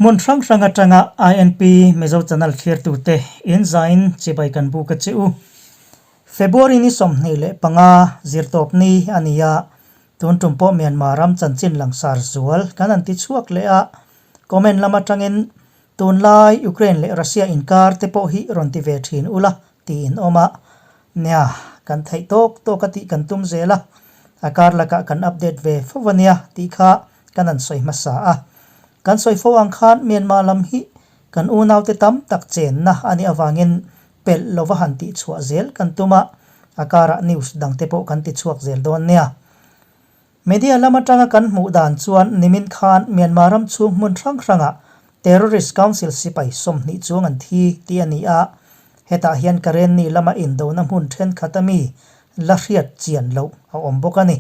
Hmun hrang hrang atanga INP Mizo Channel thlirtute in zain chibai kan buk a che u. February ni 25 zirtawp ni a ni a, tun tum pawh Myanmar ram chanchin langsar zual kan han ti chhuak leh a, comment lam atangin tunlai Ukraine leh Russia inkar te pawh hi rawn ti ve thin ula tiin awm a, nia kan theih tawk tawk a tih kan tum zel a, a kar lakah kan update ve fo a nia tih kha kan han sawi hmasa a. Kan sawi fo ang khan Myanmar lam hi kan unaute tam tak chenna a nih avangin pelh lova han tihchhuah zel kan tum a, a karah news dangte pawh kan tichhuak zel dawn nia. Media lam atanga kan hmuh dan chuan nimin khan Myanmar ram chhung hmun hrang hrangah Terrorist Council sipai 20 chuang an thi tih a ni a, hetah hian Karenni lama indona hmun thenkhat a mi la hriat chian loh a awm bawk a ni.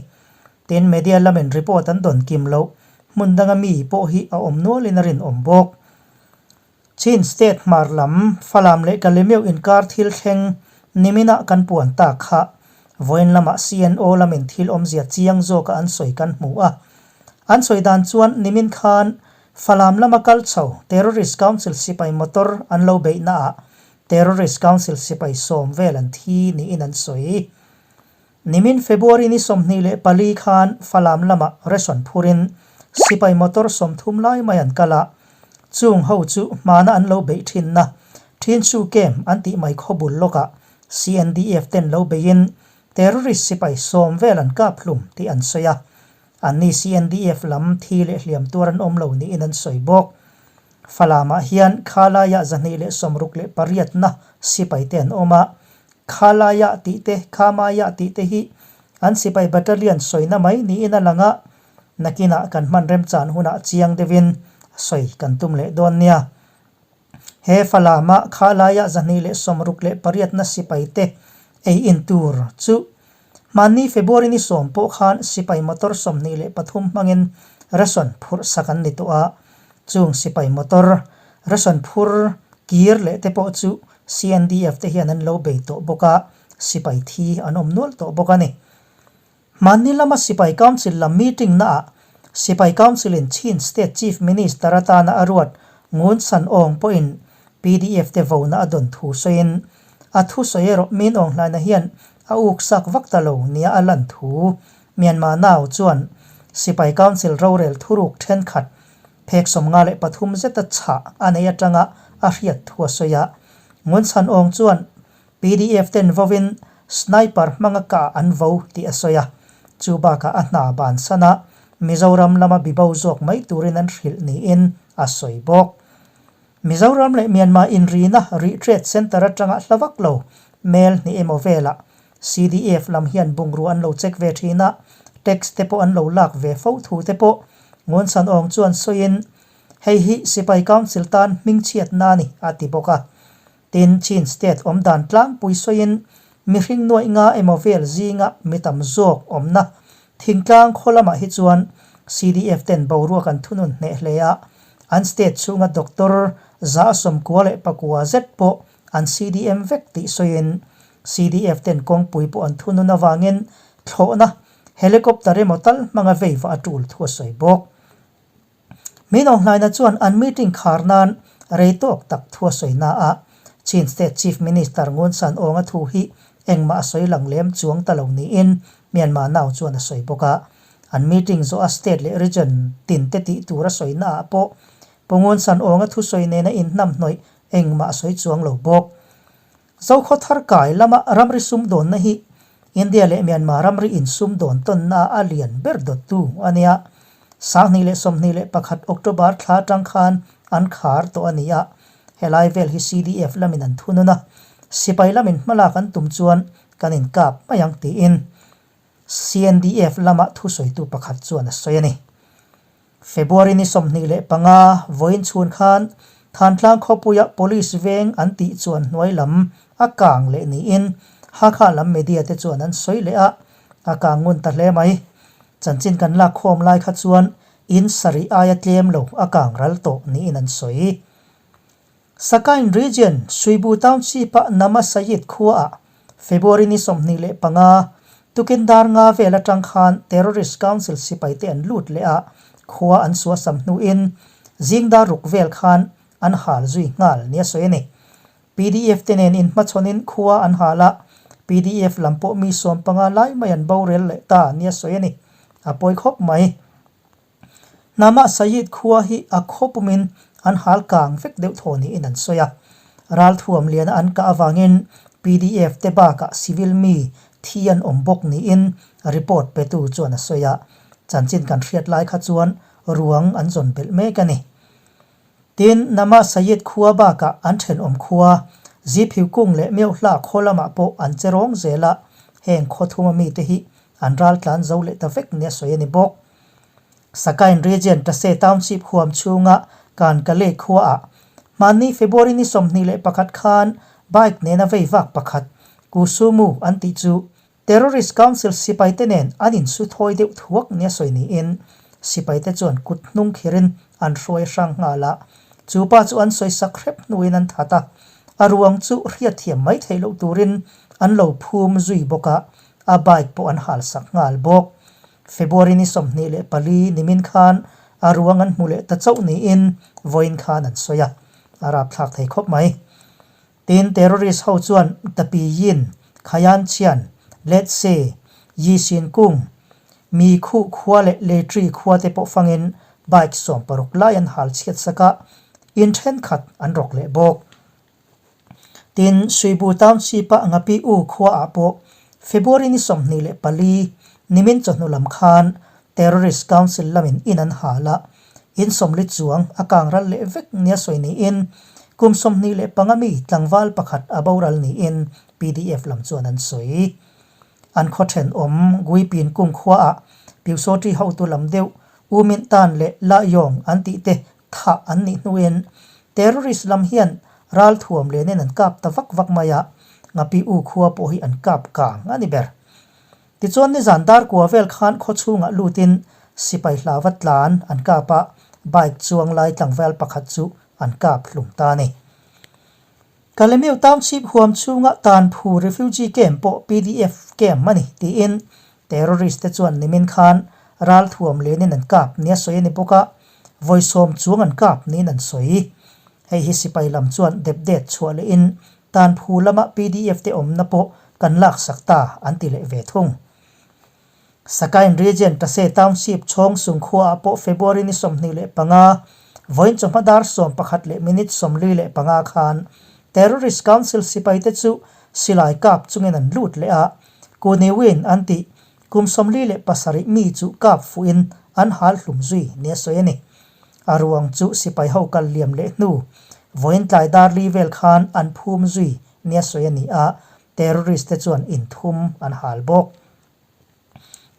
Tin, media lamin report an dawn kim loh hmun danga mi pawh hi a awm nualin a rinawm bawk. Chin State hmar lam Falam leh Kalemeu inkar thil thleng niminah kan puan tak kha vawiin lamah CNO lamin thil awmzia chiang zawka an sawi kan hmu a. An sawi dan chuan nimin khan Falam lama kal chho Terrorist Council sipai motor an lo beihnaah Terrorist Council sipai 10 vel an thi niin an sawi. Nimin February ni 24 khan Falam lamah ration phurin sipai motor 30 lai mai an kal a, chung ho chu hmana an lo beih thinna Thinsu Camp an tih mai khawbul lawkah CNDF ten lo beiin terrorist sipai 10 vel an kap hlum tih an sawi a, anni CNDF lam thi leh hliam tuar an awm lo niin an sawi bawk. Falamah hian Khalaiah 268na sipai te an awm a, Khalaiah tih te, Khamaiah tih te hi an sipai battalion sawina mai niin a lang a, nakinah kan hman remchan hunah chiang deuhin sawi kan tum leh dawn nia. He Falama Khalaiah 268na sipai te ei in tur chu hmanni February ni 10 pawh khan sipai motor 23 hmangin ration phurh sak an ni tawh a, chung sipai motor ration phur kir leh te pawh chu CNDF te hian an lo bei tawh bawk a, sipai thi an awm nual tawh bawk a ni. Hmanni lama Sipai Council lam meeting naah Sipai Council in Chin State Chief Minister atana a ruat Ngun San Aung pawhin PDF te vona a dawn thu sawiin a thusawi erawh Min Aung Hlaina hian a uk sak vak ta lo nia a lan thu Myanmar Now chuan Sipai Council rorel thuruk thenkhat phek 53 zeta chhah a nei atanga a hriat thu a sawi a. Ngun San Aung chuan PDF ten vawin sniper hmanga kah an vo tih a sawi a, chu bakah a hna ban sana Mizoram lama bibo zawk mai turin an hrilh niin a sawi bawk. Mizoram leh Myanmar inrina Rih Trade Centre atanga hla vak lo mel hnih emaw velah CDF lam hian bungrua an lo check ve thin a, tax te pawh an lo lak ve fo thu te pawh Ngun San Aung chuan sawiin hei hi Sipai Council tan hmingchhiatna a ni a ti bawk a. Tin, Chin State awm dan tlangpui sawiin mihring nuaih nga emaw vel zinga mi tam zawk awmna thingtlang khaw lamah hi chuan CDF ten boruak an thunun hneh hle a, an state chhunga doctor 99 zet pawh an CDM vek tih sawiin CDF ten kawngpui pawh an thunun avangin thlawhna helicopter emaw tal hmanga veiva a tul thu a sawi bawk. Min Aung Hlaina chuan an meeting khar nan rei tawk tak thu a sawi na a, Chin State Chief Minister Ngun San Aung a thu hi engmah a sawi lang lem chuang ta lo niin Myanmar Now chuan a sawi bawk a. An meeting zawh a state leh region tin te tih tur a sawi na ah pawh Pu Ngun San Aung a thusawi nena inhnamhnawih engmah a sawi chuang lo bawk. Zokhaw thar kai lama ramri sumdawnna hi India leh Myanmar ramri insumdawn tawnna a lian ber dawttu a nia. 2021 October thla atang khan an khar tawh a ni a, helai vel hi CDF lamin an thunun a, sipai lamin hmalak an tum chuan kan inkap mai ang tiin CNDF lama thusawitu pakhat chuan a sawi a ni. February ni 25 vawiin chhun khan Thantlang khawpuia Police veng an tih chuan hnuai lam a kang leh niin Hakha lam media te chuan an sawi leh a, a kang ngun ta hle mai. Chanchin kan lak khawm lai kha chuan in sarih aia tlem lo a kang ral tawh niin an sawi. Sakain Region, Suibu Township-a Nama Sayid khuaah February ni 25, tukin dar nga vel atang khan Terrorist Council sipaite an lut leh a, khua an suasam hnuin Zing dar ruk vel khan an hal zui nghal nia sawi a ni. Pdf te nen inhmachhawnin khua an hal a, pdf lam pawh mi 15 lai mai an borel leh ta nia sawi a ni. A pawi khawp mai. Hnamah Sayid khua hi a khaw pumin an hal kang vek deuh thaw niin an sawi a. Ralthuam liana an kah avangin pdf te bakah civil mi thi an awm bawk niin report petu chuan a sawi a. Chanchin kan hriat lai kha chuan ruang an zawn belh mek a ni. Tin, Nama Sayid khua bakah an thenawm khua Ziphiu kung leh Meuhla khaw lamah pawh an che rawng zel a, heng khaw thuma mite hi an raltlan zo leh ta vek nia sawi a ni bawk. Sakain Region Tase Township huam chhunga Kankale khuaah hmanni February ni 21 khan bike nena vei vak pakhat Kusumu an tih chu Terrorist Council sipaite nen an insu thawi deuh thuak nia sawi niin sipaite chuan kut hnung khirin an hruai hrang nghal a, chu pa chu an sawi sak hrep hnuin an that a, a ruang chu hriatthiam mai theih loh turin an lo phum zui bawk a, a bike pawh an hal sak nghal bawk. February ni 24 nimin khan a ruang an hmu leh ta chauh niin vawiin khan an sawi a, a rapthlak thei khawp mai. Tin, terrorist ho chuan Tapi Yin, Khayan Chian, Letse, Yi Sin Kung, Mi Khuh khua leh Letri khua te pawh fangin bike 16 lai an hal chhiat sak a, in thenkhat an rawk leh bawk. Tin, Suibu Township-a Ngapi U khuaah pawh February ni 24 nimin chawhnu lam khan Terrorist Council lamin in an hal a, in 40 chuang a kang ral leh vek nia sawi niin kum 25 mi tlangval pakhat a boral niin pdf lam chuan an sawi. An khaw thenawm Guipin kung khuaah Pyusawṭi hotu lam deuh U Mint Tan leh La Yawng an tihte Thah an nih hnuin terrorist lam hian ralthuam lenin an kap ta vak vak mai a, Ngapi U khua pawh hi an kap kang a ni ber. Tichuan nizan dar kua vel khan khaw chhungah lutin sipai hlauva tlan an kap a, bike chuang lai tlangval pakhat chu an kap hlum ta a ni. Kalemiu Township huam chhunga Tanphu Refugee Camp pawh pdf camp a ni tiin terrorist te chuan nimin khan ralthuam lenin an kap nia sawi a ni bawk a, vawi sawm chuang an kap niin an sawi. Hei hi sipai lam chuan depdet chhuah lehin Tanphu lama pdf te awmna pawh kan laksak ta an ti leh ve thung. Sakain Region Tase Township chhawng sung khuaah pawh February ni 25, vawiin chawhma dar 11 leh minute 45 khan Terrorist Council sipaite chu silai kap chungin an lut leh a, Kuniwin an tih kum 47 mi chu kap fuhin an hal hlum zui nia sawi a ni. A ruang chu sipai ho kal liam leh hnu vawiin tlai dar li vel khan an phum zui nia sawi a ni a, terrorist te chuan inthum an hal bawk.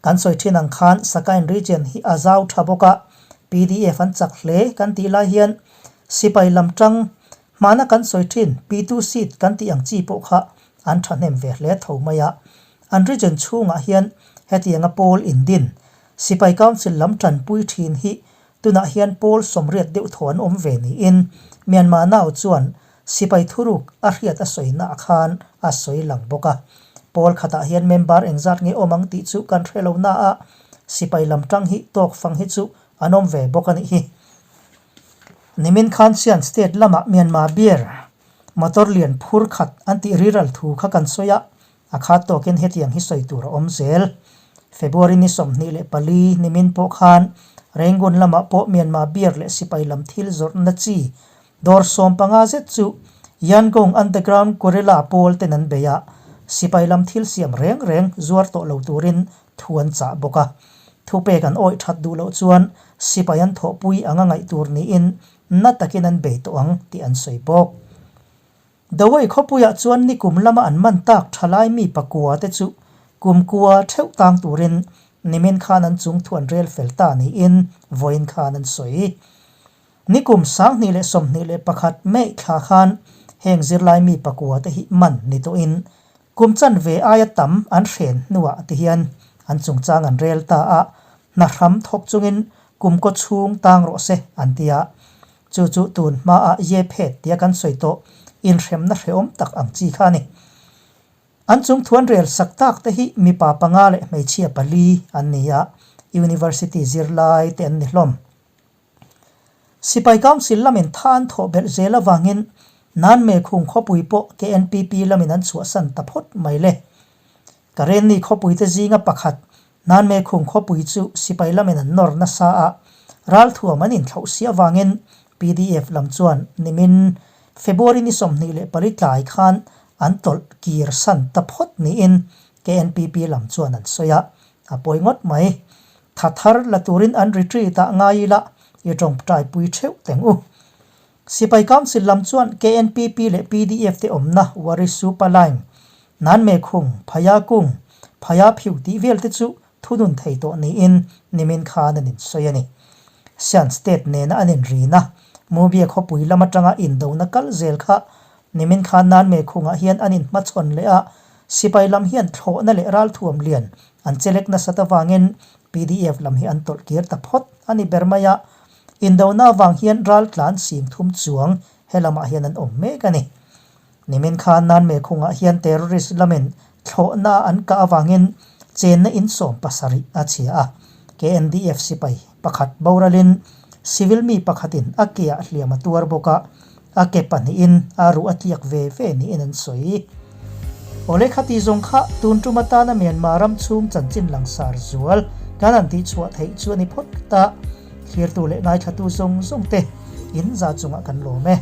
Kan sawi thin ang khan Sakain region hi a zau tha bawk a, pdf an chak hle kan tih lai hian sipai lam tang hmana kan sawi thin P2 seat kan tih ang chi pawh kha an thahnem ve hle tho mai a. An region chhungah hian hetianga pawl indin sipai council lam tanpui thin hi Tunah hian pawl 80 deuh thaw an awm ve niin Myanmar Now chuan sipai thuruk a hriat a sawinaah khan a sawi lang bawk a. Pawl khatah hian member engzat nge awm ang tih chu kan hre lo na a, sipai lam tang hi tawk fang hi chu an awm ve bawk a nih hi. Nimin khan Sian State lamah Myanmar beer motor lian phur khat an tih riral thu kha kan sawi a, A khat tawkin hetiang hi sawi tur a awm zel. February ni 24 nimin pawh khan Rangoon lamah pawh Myanmar beer leh sipai lam thil zawrhna chi dawr 15 zet chu Yangon Underground Guerrilla pawl ten an bei a, sipai lam thil siam reng reng zuar tawh lo turin thu an chah bawk a. Thupek an awih that duh loh chuan sipai an thawhpui anga ngaih tur niin na takin an bei tawh ang tih an sawi bawk. Dawei khawpuiah chuan nikum lama an man tak thalai mi pakua te chu kumkua theuh tang turin nimin khan an chung thu an rel fel ta niin vawiin khan an sawi. Nikum 2021 May thla khan heng zirlai mi pakua te hi man ni tawhin kum chanve aia tam an hren hnuah ti hian an chungchang an rel ta a, hna hram thawk chungin kumkaw chhung tang rawh se an ti a. Chu chu tun hmaah ye phet tia kan sawi tawh inhremna hrehawm tak ang chi kha a ni. An chung thuan rel sak tak te hi mipa panga leh hmeichhia pali an ni a, university zirlai te an ni hlawm. Sipai Council lamin tha an thawh belh zel avangin Nanme khung khawpui pawh KNPP lamin an chhuahsan ta phawt mai le. Karenni khawpuite zinga pakhat Nanme khung khawpui chu sipai lamin an nawr nasa a, ralthuam an inthlauh si avangin PDF lam chuan nimin February ni 24 tlai khan an tawlh kir san ta phawt niin KNPP lam chuan an sawi a, a pawi ngawt mai. Tha thar la turin an retreat ah ngai ila i tawngtaipui theuh teng u. Sipai Council lam chuan KNPP leh PDF te awmna Wari Supa Line, Nanme Khung, Phaya Kung, Phaya Phiu tih vel te chu thunun thei tawh niin nimin khan an insawi a ni. Shan State nena an inrina Mubia khawpui lam atanga indona kal zel kha nimin khan Nanme Khungah hian an inhmachhawn leh a, sipai lam hian thlawhna leh ralthuam lian an chelek nasat avangin PDF lam hi an tawlh kir ta phawt a ni ber mai a. Indona avang hian ral tlan 30 chuang he lamah hian an awm mek a ni. Nimin khan Nanme khungah hian terrorist lamin thlawhna an kah avangin chenna in 17 a chhia a. KNDF sipai pakhat boralin civil mi pakhatin a keah hliam a tuar bawk a, a ke pahnihin a ruh a tliak ve ve niin an sawi. Awle khati zawng kha tun tum atana Myanmar ram chhung chanchin langsar zual kan han tihchhuah theih chu a ni phawt ta. Thlirtu leh ngaithlatu zawng zawng te in za chungah kan lawm e.